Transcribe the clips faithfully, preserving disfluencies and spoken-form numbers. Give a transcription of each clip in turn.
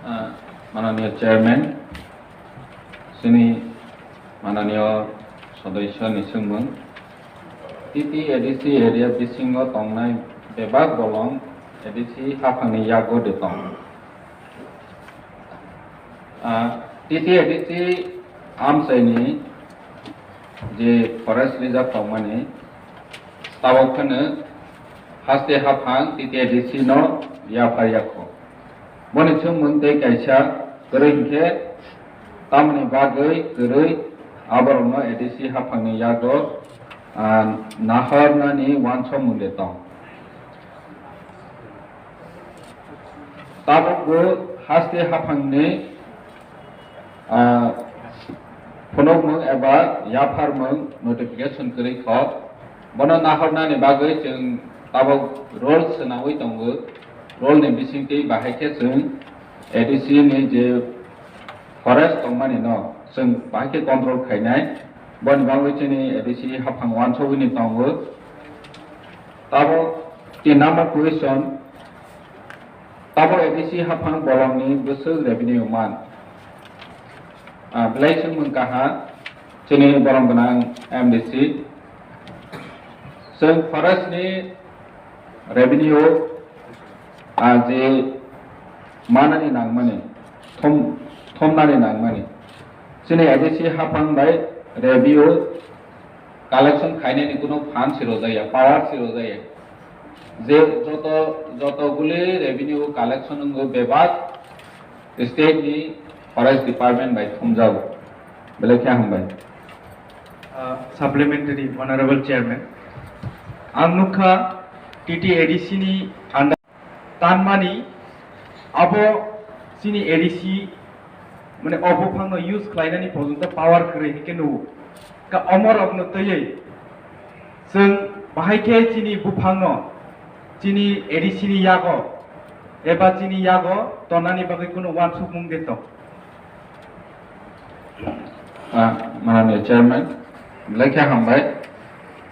Ah, Mananiya Chairman, chini Mananiya Sodosyo ni swngmung, T T A D C area bisingo tongnai bebak bolong A D C haphangni yago de tong. Ah, T T A D C amchaini je forest reserve tongmani, tabok phano haste haphang T T A D C no yaphar yakho. Boni chwngmung tei kaisa kwrwi hinkhe tamoni bagwi kwrwi aborokno A D C haphangni yago, ah, nahornani uansukmung de tong. Tabukbo haste haphangni, ah, phunukmung eba yapharmung notification kwrwi kho. Bono nahornani bagwi chwng tabuk rule swnawi tongo. Rule ni bisingtwi bahai khe chwng A D C ni je forest tongmani no chwng bahai khe control khainai. Boni bagwi chini A D C haphang uansugwi ni tongo. Tabuk tin number question, tabuk A D C haphang bolongni bwswk revenue man? Ah, belai swngmung kaha chini borom gwnang M D C. Chwng forest ni revenue, ah, je manani nangmani, thum-, thumnani nangmani. Chini A D C haphang bai revenue collection khainani kuno fund si rwjaya, power si rwjaya. Je joto, joto guli revenue collection wngo bebak state ni forest department bai thumjago. Belai khe hambai. Uh, supplementary, Honorable Chairman. Ang nukha T T A D C ni under tanmani abo chini A D C mane o buphangno use khlainani porjonto power kwrwi hinkhe nugo. Ka omorokno twiwi chwng bahai khe chini buphangno chini A D C ni yago eba chini yago tonnani bagwi kunu uansukmung de tong. Ah, Mananiya Chairman, belai khe hambai.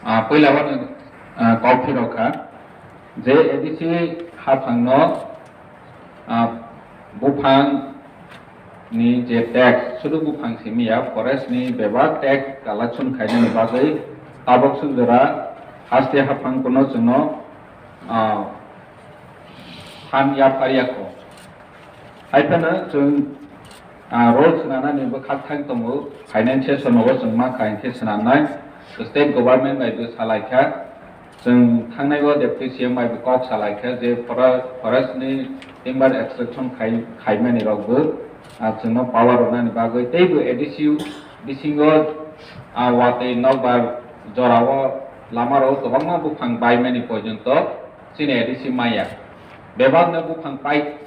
Ah, puila wano, ah, kok phirok kha je A D C haphangno, ah, buphang ni je tax, sudu buphang simi ya, forest ni bebak tax collection khainani bagwi tabuk suk jora haste haphang kuno chwngno, ah, phan yaphar yakho. Hai phano chwng, ah, role swnanani bwkhak thang tongo, financial sonogo chwng ma kha hinkhe swnamnai. State government bai bo salai kha, chwng thangnai o Deputy C M bai bo kok salai kha je fora-, forest ni timber extraction khai, khaimani rok bo, ah, chwngno power rwnani bagwi tei bo A D C bisingo, ah, watwi nokbar jorao lama rok kwbangma buphang baimani porjonto chini A D C maya. Bebakno buphang pai,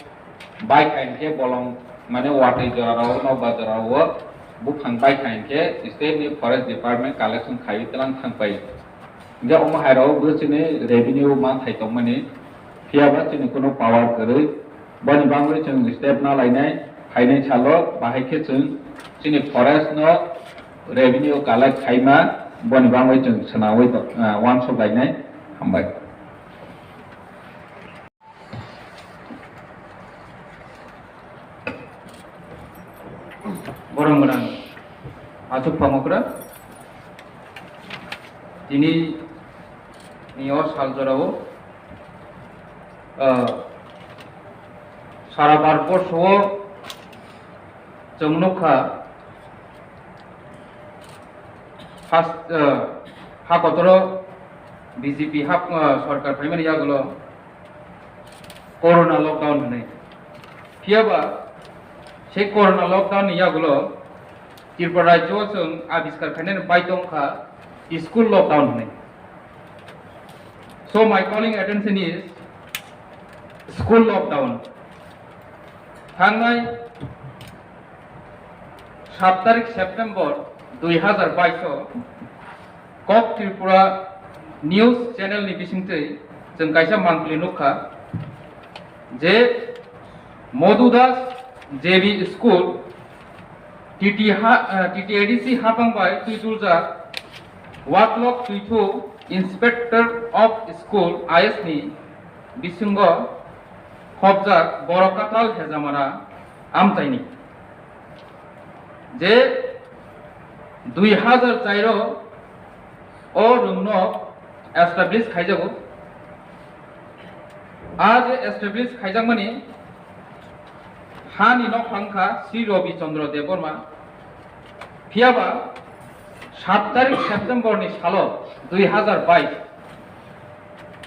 bai kha hinkhe bolong, mane, watwi jorarao, nokbar jorao buphang bai kha hinkhe state ni forest department collection khaiwi tlang thang pai. Hinkhe omo hairao bo chini revenue manthai tongmani, phiyaba chini kunu power kwrwi. Boni bagwi chwng step na lainai, phainai salo bahai khe chwng chini forest no revenue collect khaima, boni bagwi chwng swnawi to-, ah, uansuk lainai. Hambai. Borom gwnang achuk pamokra, tini ni o sal jorao, ah, sara Bharat borso o chwng nukha, first, ah, ha kotoro B J P hap, ah, sorkar phaimani yagulo Corona lockdown hwnwi. Phiyaba se Corona lockdown ni yagulo Tripura rajyo o chwng abiskar khainani bai tongkha school lockdown hwnwi. So my calling attention is school lockdown. Thangnai sat tarik September dui hazar bais o Kok Tripura News Channel ni bisingtwi chwng kaisa mangpili nukha je Madhu Das J B School T T ha, eh, T T A D C hapang bai twi tuljak Watlok Twithu Inspector of School I S ni bisingo khopjak borok katal hejamara amchaini je dui hazar char o o rwngno establish khaijago. A je establish khaijakmani hani nokha wngkha Sri Ravi Chandra Debbarma. Phiyaba sat tarik September ni salo dui hazar bais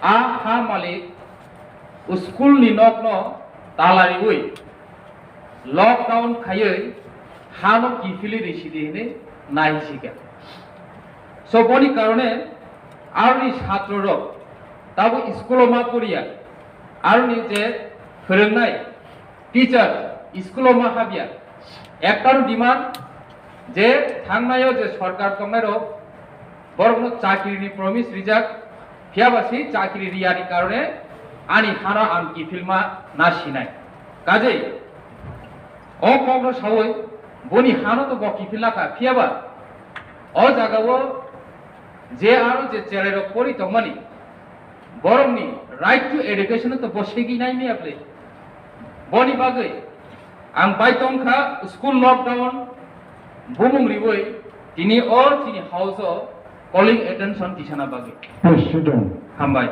a ha malik school ni nokno tala riwi lockdown khaiwi hano kiphilwi risidi hinwi naisikha. So boni karone aroni chatrorok tabo school o ma poriya, aroni je phwrwngnai teacher school o ma habya, ektal demand je thangnaio je sorkar tongnairok borokno chakrini promise rijak, phiyaba se chakri riyani karone ani hano ang kiphilma nasinai. Kajei o kokno sawi boni hano to bo kiphilna kha, phiyaba o jagao je aro je cherairok pori tongmani borokni right to education to bo segwi nai miya ble. Boni bagwi ang bai tongkha school lockdown bumung riwi tini o chini house o calling attention tisana bagwi. Please sit down. Hambai.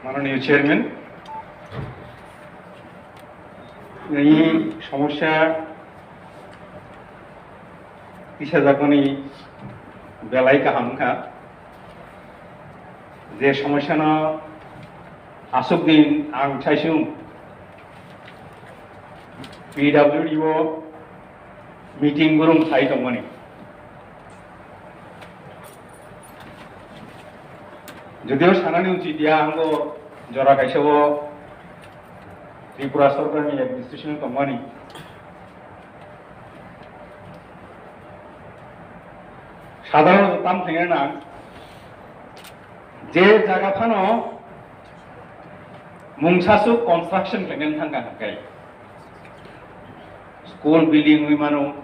Mananiyo Chairman, ei somosya tisajakmani belai kaham wngkha. Je somosyano aswk din ang saisung P W D o meeting borom sai tongmani. Jodio sanani uchit ya, ang bo jora kaisa o Tripura sorkarni administration tongmani. Sadharon tam thengna nang, je jaga phano mungsasuk construction khlainani thangkha hwnkhe, school building wngwi mano,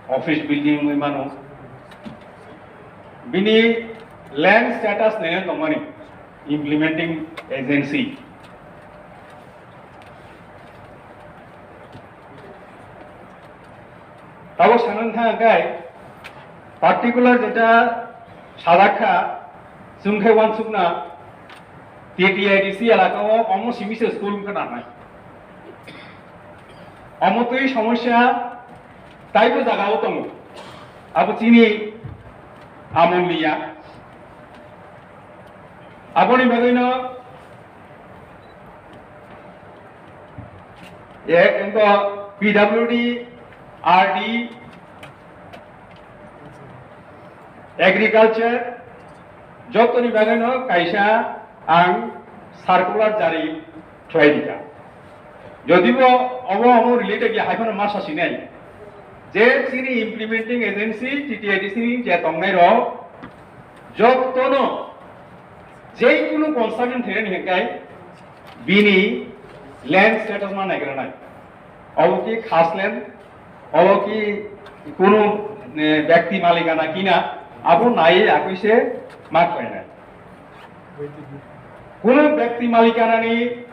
office building wngwi mano, bini land status naina tongmani implementing agency. Tabuk sanani thang khe particular jeta sajak kha, chwng khe uansukna T T I D C elaka o omo simi se school wngkha nanai. Omo twi somosya taibo jaga o tongo. Abo chini amol ni ya. Aboni bagwi no Ek, engko P W D, R D, Agriculture, jotoni bagwino kaisa ang circular jari khlai rikha. Jodibo obo omo related ya, hai phano ma sasinai je chini implementing agency T T I D C ni je tongnai rok jotono je kunu construction khlainani hwnkhe bini land status ma naigranai. Obo ki khas land, obo ki kunu, eh, byakti malikana kina, abo naiwi akwi se ma khlainai. Kunu byakti malikanani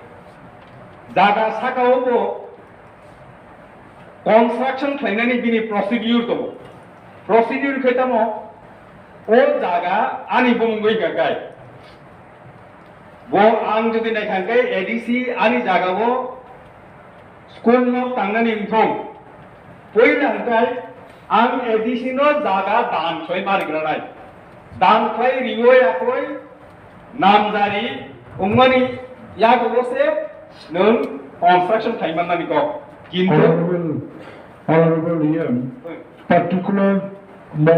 jaga sakao bo construction khlainani bini procedure tongo. Procedure khe tamo, o jaga ani bumung wngkha khe. Bo ang jodi naikha khe A D C ani jagao school no tangnani wngthong. Poila hwnkhe ang A D C no jaga dan khlai ma rigranai. Dan khlai riwi akhoi namjari wngmani yagulo se nwng construction khlai mannani kok. Kintu Honorable, Honorable E M, hmm, particular mo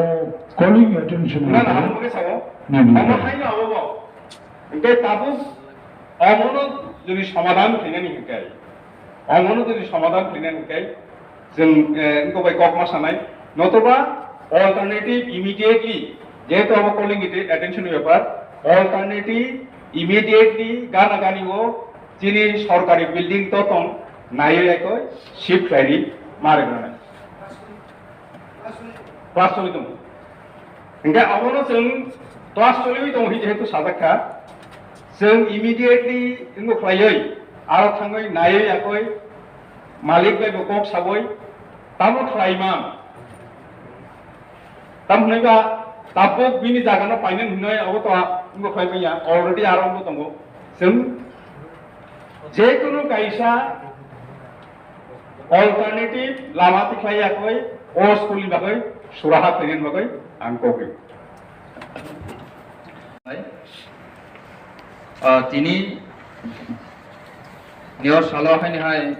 calling attention. Na, na, abo khe sao. Ni, ni, omo ni. Haino abo bo. Hingke tabuk omono jodi somadhan khlainani hingke, omono jodi somadhan khlainani hingke, chwng, eh, wngkok bai kok ma sanai, notoba alternative immediately, jehetu abo calling attention ni bepar, alternative immediately gana gani o chini sorkari building to tong naiwi ekoi shift khlairi ma rwgranai. Class choli tongo. Hingke abono chwng class choliwi tongo hwnwi jehetu sajak kha, Chwng immediately wngbo khlaiwi, aro thangwi naiwi yakwi, malik bai bo kok sawi, tamo khlaimang. Tamo hwnwi ba, tabuk bini jagano painani hwnwi abo to wngbo khlai manya, already aro wngbo tongo. Chwng jekunu kaisa alternative lama tikhlai yakwi, o school ni bagwi suraha khlainani bagwi ang kogwi. Ah, tini neo salo haini hai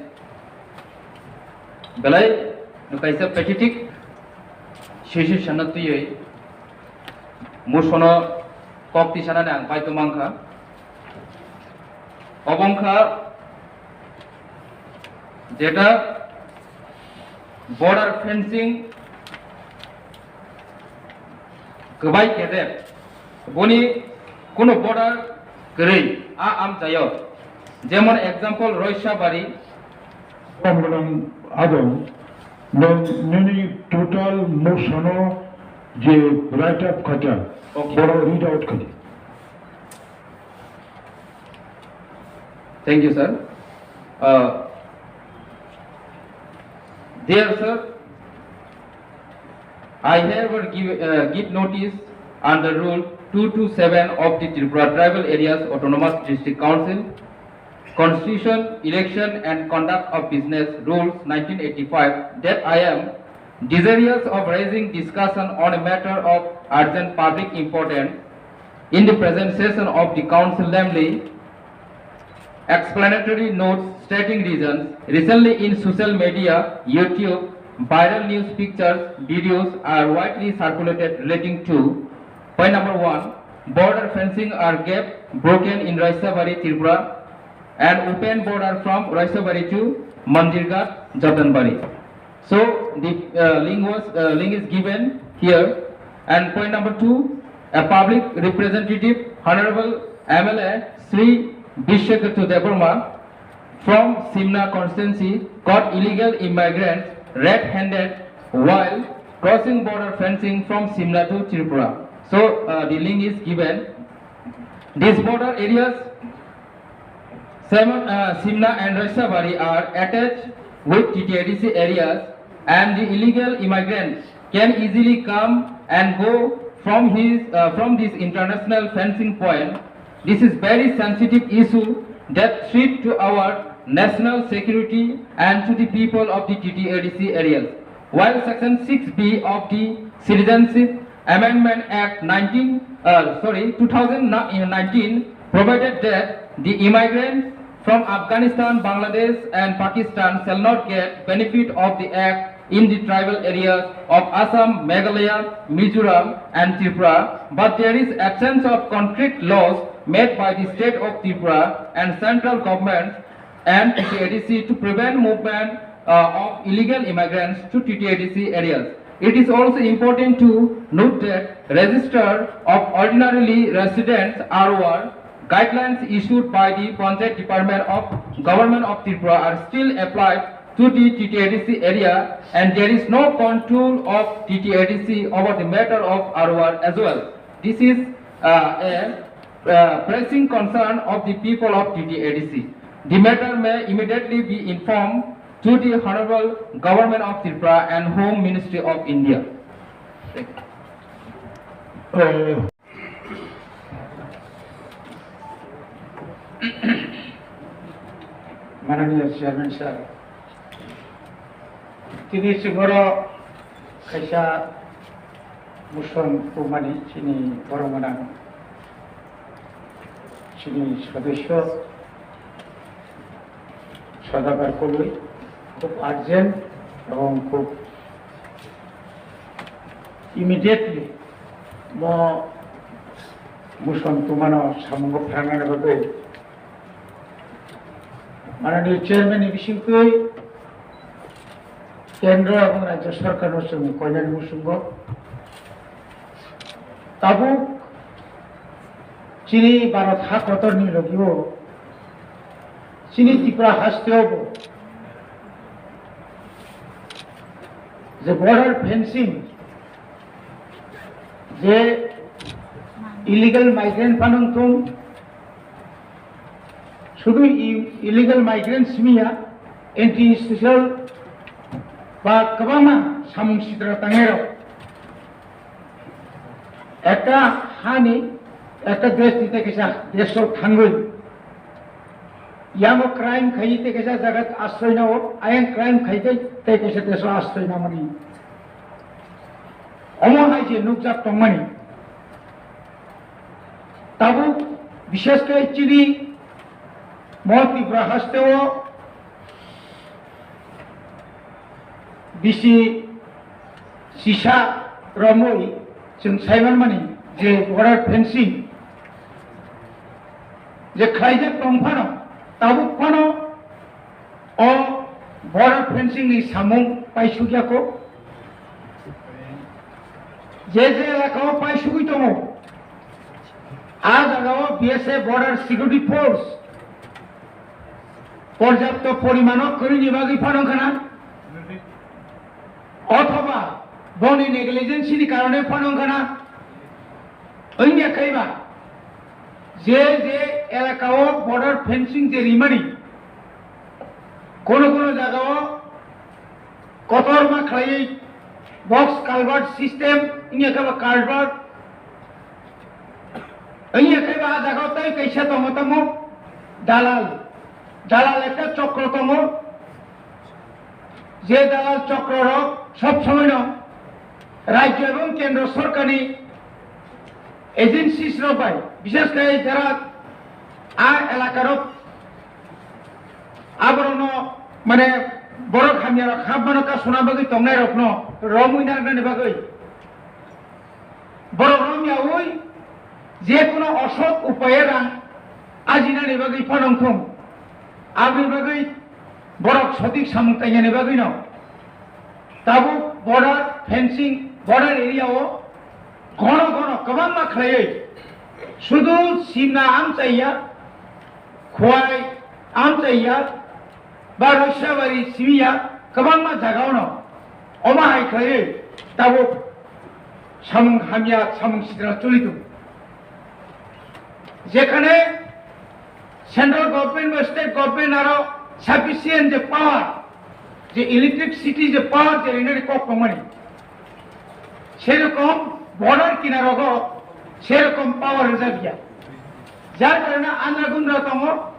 belai no kaisa pathetic situation no twiwi musono kok tisanani ang baidhyo mankha. Obo wngkha jeta border fencing kwbai khe rep, boni kuno border kwrwi a amchaio, jemon example Roisabari. Tongmani adong, nini total musono je write up khaikha, okay, boro read out khadi. Thank you, sir. Uh, dear sir, I hereby give, uh, give notice under Rule two two seven of the Tripura Tribal Areas Autonomous District Council, Constitution, Election and Conduct of Business Rules nineteen eighty-five that I am desirous of raising discussion on a matter of urgent public importance in the present session of the council, namely explanatory notes stating reasons. Recently in social media, YouTube, viral news pictures, videos are widely circulated relating to point number one, border fencing or gap broken in Raisabari, Tripura, and open border from Raisabari to Mandirghat, Jatanbari. So the, uh, link was, uh, link is given here. And point number two, a public representative, Honorable M L A Shri Bishekatu Debbarma from Simna constituency, caught illegal immigrants red-handed while crossing border fencing from Simna to Tripura. So, uh, the link is given. These border areas, Seven, uh, Simna and Raisabari are attached with T T A D C areas, and the illegal immigrants can easily come and go from his, uh, from this international fencing point. This is very sensitive issue that threat to our national security and to the people of the T T A D C areas. While Section six B of the Citizenship Amendment Act nineteen, uh, sorry, two thousand nineteen provided that the immigrants from Afghanistan, Bangladesh and Pakistan shall not get benefit of the act in the tribal areas of Assam, Meghalaya, Mizoram and Tripura, but there is absence of concrete laws made by the state of Tripura and central government and T T A D C to prevent movement, uh, of illegal immigrants to T T A D C areas. It is also important to note that register of ordinarily residents, R O R, guidelines issued by the Panchayat Department of Government of Tripura are still applied to the T T A D C area, and there is no control of T T A D C over the matter of R O R as well. This is, uh, a, uh, pressing concern of the people of T T A D C. The matter may immediately be informed to the Honorable Government of Tripura and Home Ministry of India. Thank you. Uh, Mananiya Chairman Sir, tini chwng oro kaisa motion tubumani chini borok gwnang chini sodosyo Sadagar Koloi khub urgent ebong khub immediately mo motion tubumano samungo phrangna bagwi Mananiya Chairman ni bisingtwi Kendro ebong Rajya Sarkar no chwng koinani muchungo tabuk chini Bharat ha kotor ni logi o chini Tripura haste o bo je border fencing je illegal migrant phanang thung Sudu i-, illegal migrant simi ya, anti-social ba kwbangma samung sitra tangnai rok. Ekta hani, ekta desh ni tei kaisa desh o thangwi. Yango crime khai tei kaisa jaga asroi nao, ayang crime khai tei, tei kaisa desh o asroi namani. Omo hai je nukjak tongmani. Tabuk bishesh khe chini mo Tripura haste o bisi sisa romwi chwng saimanmani je border fencing je khlaijak tong phano, tabuk phano o border fencing ni samung paisukya kho. Je je elaka o paisugwi tongo, a jaga o B S F, Border Security Force porjapto porimano kwrwini bagwi phano wngkha na? Othoba boni negligence ni karone phano wngkha na? Wngya khe ba, je je elaka o border fencing je rimani, kono kono jaga o kotorma khlaiwi box culvert system, wngya khe ba culvert, wngya khe ba a jaga o tei kaisa tongo tamo dalal, dalal ekta chokro tongo. Je dalal chokro rok sob somoi no rajyo ebong kendro sorkar ni agencies rok bai, bishesh khe jara a elaka rok aborok no mane borok hamya rok hap mano ka suna bagwi tongnai rok no romwi narwknani bagwi. Borok romyaui je kono osot upaye rang ajinani bagwi phano wngthung. Aboni bagwi borok sotik samung tangyani bagwino tabuk border fencing, border area o gono gono kwbangma khlaiwi sudu simna amchaiya, khwai amchaiya, ba Roisabari simiya kwbangma jagao no omo hai khlaiwi tabuk samung hamya, samung sitra choli tongo. Jekhane central government ba state government aro sufficient je power, je electricity je power je rinani kok tongmani, serokom border kinarogo serokom power rijak ya. Jar karone andra gundra tongo,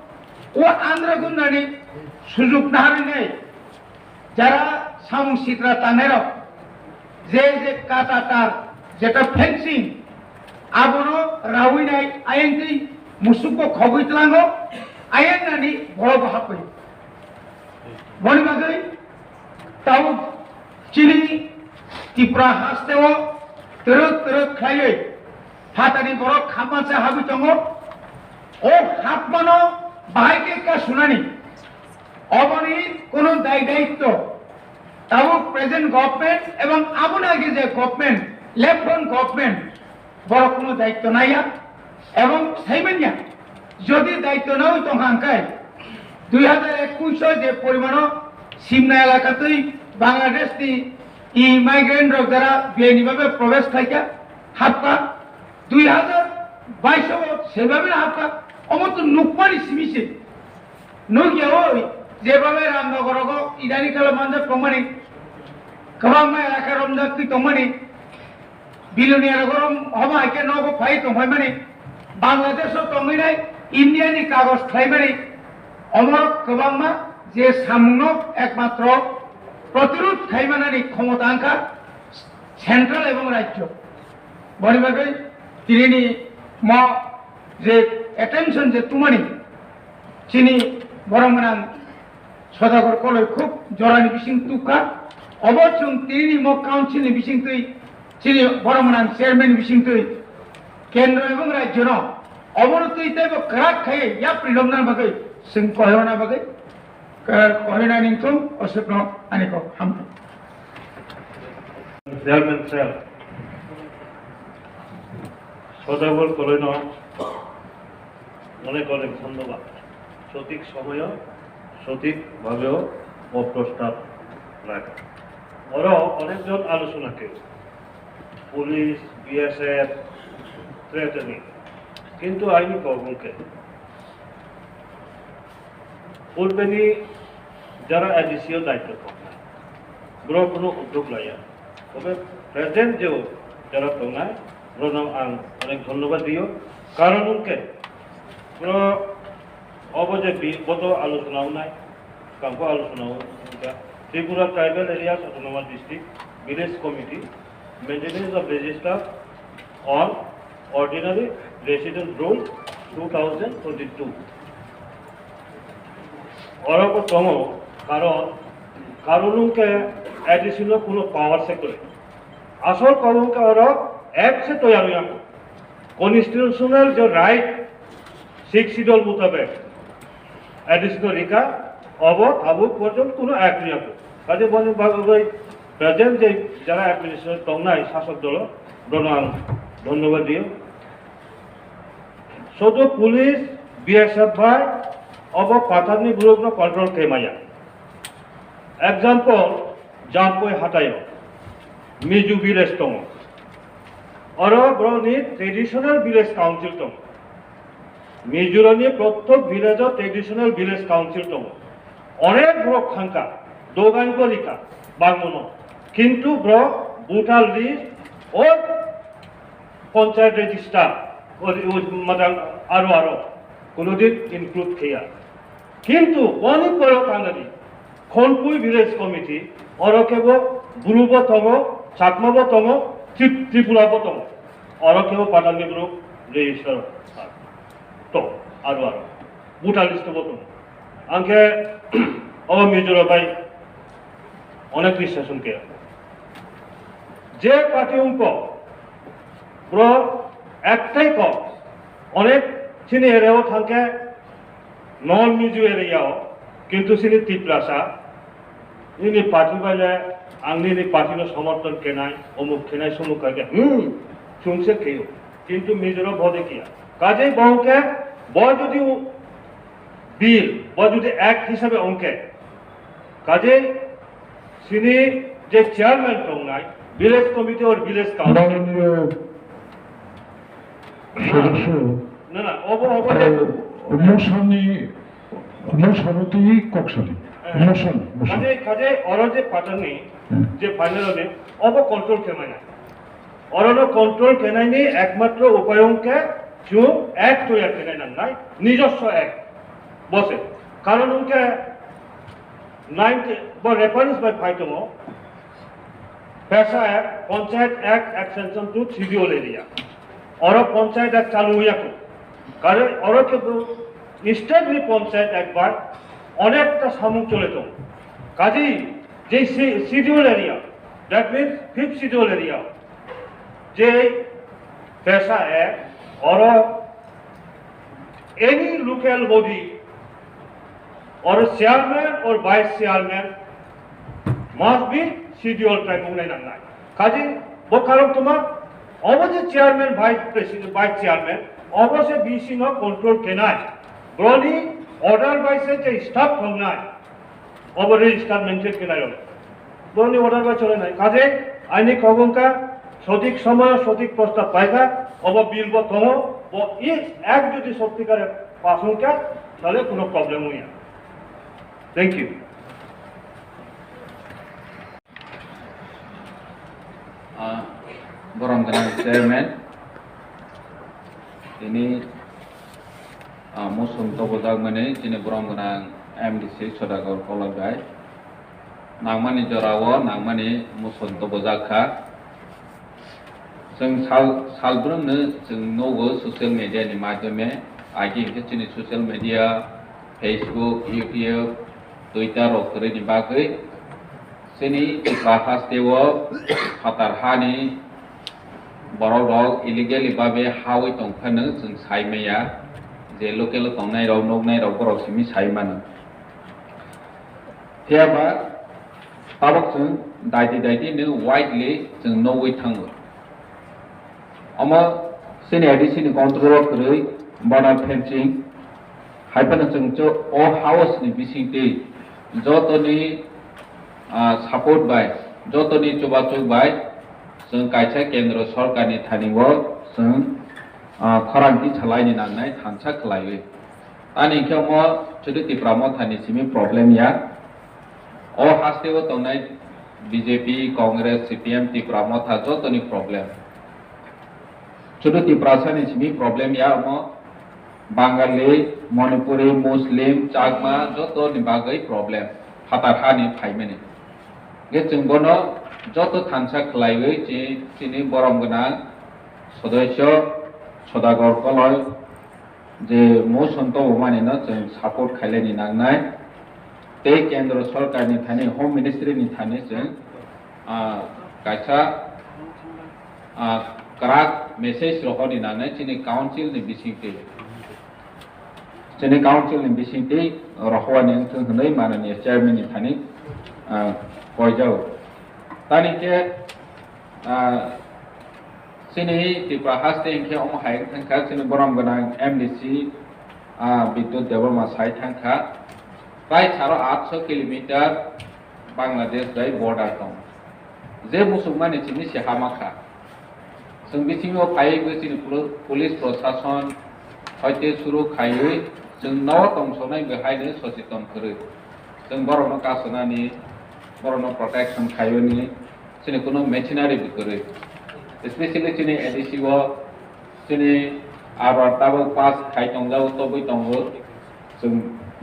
o andra gundrani sujuk naharwi nai jara samung sitra tangnairok je je kata tar jeta fencing abono rawi nai ayang twi musukbo khogwi tlango, ayang nani borokbo hapwi. Boni bagwi tabuk chini Tripura hasteo twrwk twrwk khlaiwi phatani borok hapma cha habwi tongo. O hapmano bahai khe ka sunani oboni kono dai daitto tabuk present government ebong aboni age je government, left front government, borok kuno daitto naiya ebong saimanya. Jodi daitto nawi tongkha hwnkhe, dui hazar ekush o je porimano Simna elaka twi Bangladesh ni immigrant rok jara bini babe probesh khlaikha, hapkha, dui hazar bais o sebabe hapkha, omo to nukmani simi se. Nukya oi, jebabe Ramnagar rogo idani kala manjak tongmani, kwbangma elaka romjak twi tongmani, Bilonia rok orom hobo hai khe nogo phai tong phai mani, Bangladesh o tongwi nai India ni kagoj khlai mani, omorok kwbangma je samung no ekmatro protirod khai manani khomota wngkha central ebong rajyo. Boni bagwi tini ni mo je attention je tumani chini borok mwnang Sodagor Koloi khub jorani bising tukha. Obo chwng tini mo council ni bising twi, chini borok mwnang chairman ni bising twi, kendro ebong rajyo no obono twi teibo kwrak khai yapri lobna bagwi chwng koirona bagwi, eh, koirona ningthung oswkno ani kok hamkha. Chairman sir, Sodagor Koloi no অনেক অনেক ধন্যবাদ। সঠিক সময়ে সঠিকভাবেও ও প্রস্তাব রাখে। ওরা অনেকজন আলোচনা করে, পুলিশ, বিএসএফ, থ্রেটেনিং, কিন্তু আইনি কর্মকে Purbeni jara A D C o daityo tongnai, borok kuno uddog laiya. Tobe present je jara tongnai, borokno ang onek dhonnobad dio. Karon hwnkhe borok obo je bi-, boto alochona wngnai, kamkho alochona wngkha Tripura Tribal Areas Autonomous District Village Committee, Maintenance of Register on Ordinary Resident Rule two thousand twenty-two. Oro bo tongo, karon, karon hwnkhe A D C no kuno power se kwrwi. Asol karon hwnkhe oro act se toyar wngya kho. Constitutional je right, Sixth Schedule mutabek A D C no rika, obo tabuk porjonto kuno act wngya kho. Kaje boni bagwi present je jara administration tongnai sasok dolo, bono ang dhonnobad dio. Sodo police, B S F bai obo pathar ni borok no control khe maya. Example, Jampui hatai o Mizo village tongo. Oro borok ni traditional village council tongo. Mizoram ni prottek village o traditional village council tongo. Onek borok thangkha, dogan bo rikha, bangmano. Kintu borok voter list o panchayat register, o, o, madang aro aro, kunodin include kheya. Kintu boni pore thangnani, Khonpui village committee, oro kebo Bru bo tongo, Chakma bo tongo, Trip-, Tripura bo tongo. Oro kebo Patharni borok register to, aro aro. Voter list bo tongo. Angkhe obo Mizoram bai onek discussion khe. Je party ungko, bro, ektai ko, onek chini area o thangkhe, non Mizo area o, kintu chini Tiprasa, nini party bai le, ang nini party no somorthon khenai, omuk khenai, somuk khenai, hmm, chwngse kheyo. Kintu Mizoram bode kiya. Kajei bo hwnkhe, bo jodi bill, bo jodi act hisabe hwnkhe, kajei chini je chairman tongnai, village committee or village council. Maranio sodosyo, na, na, obo, obo je, eh, mosani, mosano tei koksani. Eh, mosan, mosan. Kajei, kajei oro je Patharni, hmm, je final ni, obo control khe manya. Orono control khenaini ekmatro upai hwnkhe chwng act toyar khenai nangnai, nijoswo act. Bose. Karon hwnkhe ninety, bo reference bai phai tongo, PESA Act, Panchayat Act Extension to Schedule Area. Oro Panchayat Act chalu wngya kho. Karon oro khe bo state ni Panchayat Act bai onekta samung chole tongo. Kaji je si-, Schedule Area, that means fifth Schedule Area, je PESA Act, oro any local body or chairman or vice chairman must be schedule tribe wngnai nangnai. Kaji bo karon tuma, obo je chairman, vice president, vice chairman, obo se B C no control khenai. Broni order bai se je staff thongnai. Obo register maintain khe nairok. Borokni order bai chole nai. Kaje aini kok wngkha, sothik somoyo sothik prostab paikha, obo bill bo tongo, bo i ek jodi sotti kare pass wngkha, tale kuno problem wngya. Thank you. Ah, borom gwnang chairman, tini, ah, motion tobojakmani chini borom gwnang M D C Sodagar Koloi bai nangmani jorao nangmani motion tobojak kha. Chwng sal, salbrumno chwng nugo social media ni madhyome, agi hwnkhe chini social media, Facebook, YouTube, Twitter rok kwrwini bagwi chini Tipra hasteo phatar hani borok rok illegally babe hawi tongphano chwng sai maya, je local tongnai rok nuknai rok borok simi sai mano. Phiya ba tabuk chwng daiti daiti no widely chwng nugwi thango. Omo chini A D C ni control o kwrwi border fencing, hai phano chwng cho-, o house ni bisingtwi jotoni, ah, support bai, jotoni chubachu bai chwng kaisa kendro sorkar ni thani o chwng, ah, khorang tisa laini nangnai thansa khlaiwi. Ani hwnkhe omo sudu Tipra Motha ni simi problem ya. O haste o tongnai B J P, Congress, C P M, Tipra Motha jotoni problem. Sudu Tiprasa ni simi problem ya omo. Bangali, Manipuri, Muslim, Chakma jotoni bagwi problem. Phatar hani phaimani. Hwnkhe chwng bono joto thansa khlaiwi chi-, chini borom gwnang sodosyo Sodagor Koloi je motion tobomani no chwng support khailani nangnai. Tei Kendro Sorkar ni thani, Home Ministry ni thani chwng, ah, kaisa, ah, kwrak message rohorni nangnai chini council ni bisingtwi. Chini council ni bisingtwi rohorni wngthung hwnwi mananiya chairman ni thani, ah, koijao. Tani khe, ah, chini Tripura haste hwnkhe omo hai wngthang kha, chini borom gwnang M D C, ah, Bidyut Debbarma sai thang kha, prai saro atso kilometer Bangladesh bai border tong. Je muchungmani chini se hama kha. Chwng bisingo phaiwi bo chini polo-, police prosason hoite suru khaiwi chwng no tongsonai bo haino socheton kwrwi. Chwng borokno kasonani, borokno protection khaiwini chini kuno machinery bo kwrwi. Especially chini A D C o chini aro tabuk pass khai tongjago, tobwi tongo. Chwng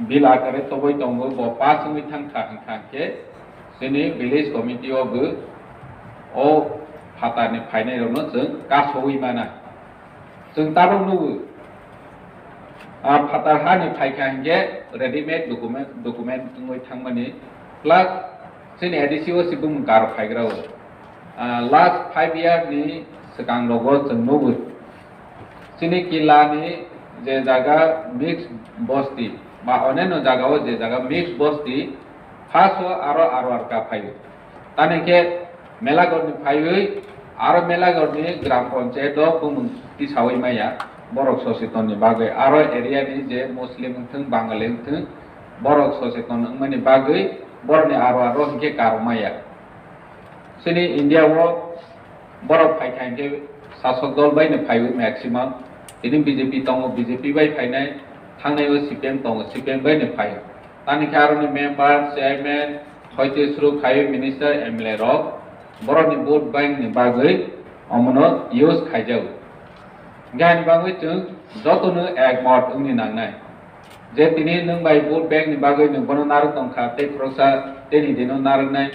bill akare tobwi tongo, bo pass wngwi thang kha hwnkha khe chini village committee o bo o phatarni phainairokno chwng kasowi mana. Chwng tabuk nugo, a phatar hani phaikha hinkhe readymade document, document wngwi thangmani, plus chini A D C o se bumung karo phaigra o. Ah, last five year ni swkang rogo chwng nugo. Chini kila ni je jaga mix bosti ba oneno jaga o je jaga mix bosti, first o aro R R K phaio. Tani khe Melagor ni phaiwi aro Melagor ni gram panchayat o bumung tisawi maya borok socheton ni bagwi, aro area ni je Muslim wngthung, Bangali wngthung, borok socheton wngmani bagwi borok ni R R K o hinkhe karo maya. Chini India o borok phaikha hinkhe sasok dol bai no phaiwi maximum. Tini B J P tongo, B J P bai phainai, thangnai o C P M tongo, C P M bai no phai. Tani khe aroni member, chairman, hoite suru phaiwi minister, M L A rok borokni vote bank ni bagwi omono use khaijago. Hinkhe ani bagwi chwng jotono ekmot wngni nangnai. Je tini nwng bai vote bank ni bagwi nwng bono narwk tongkha, tei khoroksa tei ni dino narwknai,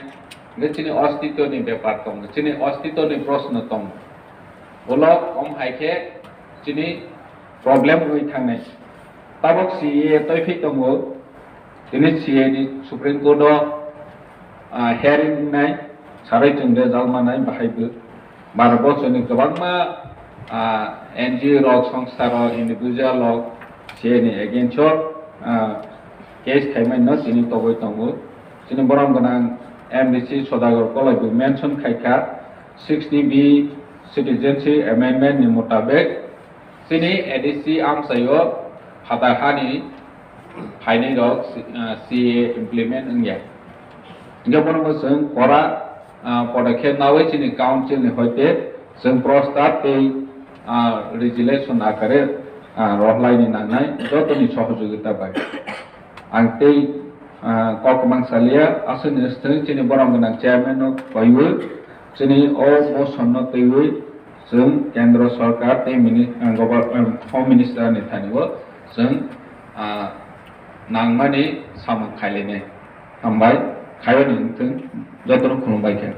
hwnkhe chini ostitto ni bepar tongo, chini ostitto ni proshno tongo. Ulo om hai khe chini problem wngwi thangnai. Tabok C A A toiphai tongo, tini C A A ni Supreme Court o, ah, hearing wngnai, sarai chwng result manai bahai bo. Baro bochorni kwbangma, ah, N G O rok, songstha rok, individual rok chini against o, ah, case khaimani no chini toboi tongo. Chini borom gwnang M D C Sodagor Koloi bo mention khaikha, sixty B Citizenship Amendment ni mutabek chini A D C amchaio phatar hani phainai rok, ah, C A A implement wngya. Hingke bono bo chwng kora, ah, podokhe nawi chini council ni hoite chwng prostab tei, ah, resolution akare, ah, rohlaini nangnai jotoni sohojogita bai. Ang tei, ah, kok kwmang salia, aswkni swtwi chini borom gwnang chairman no koiwi chini o motion no twiwi chwng Kendra Sorkar tei mini-, ah, gover-, ah, Home Minister ni thani o chwng, ah, nangmani samung khailainai. Hambai, khaiyoni wngthung, jotono khulumbai khe.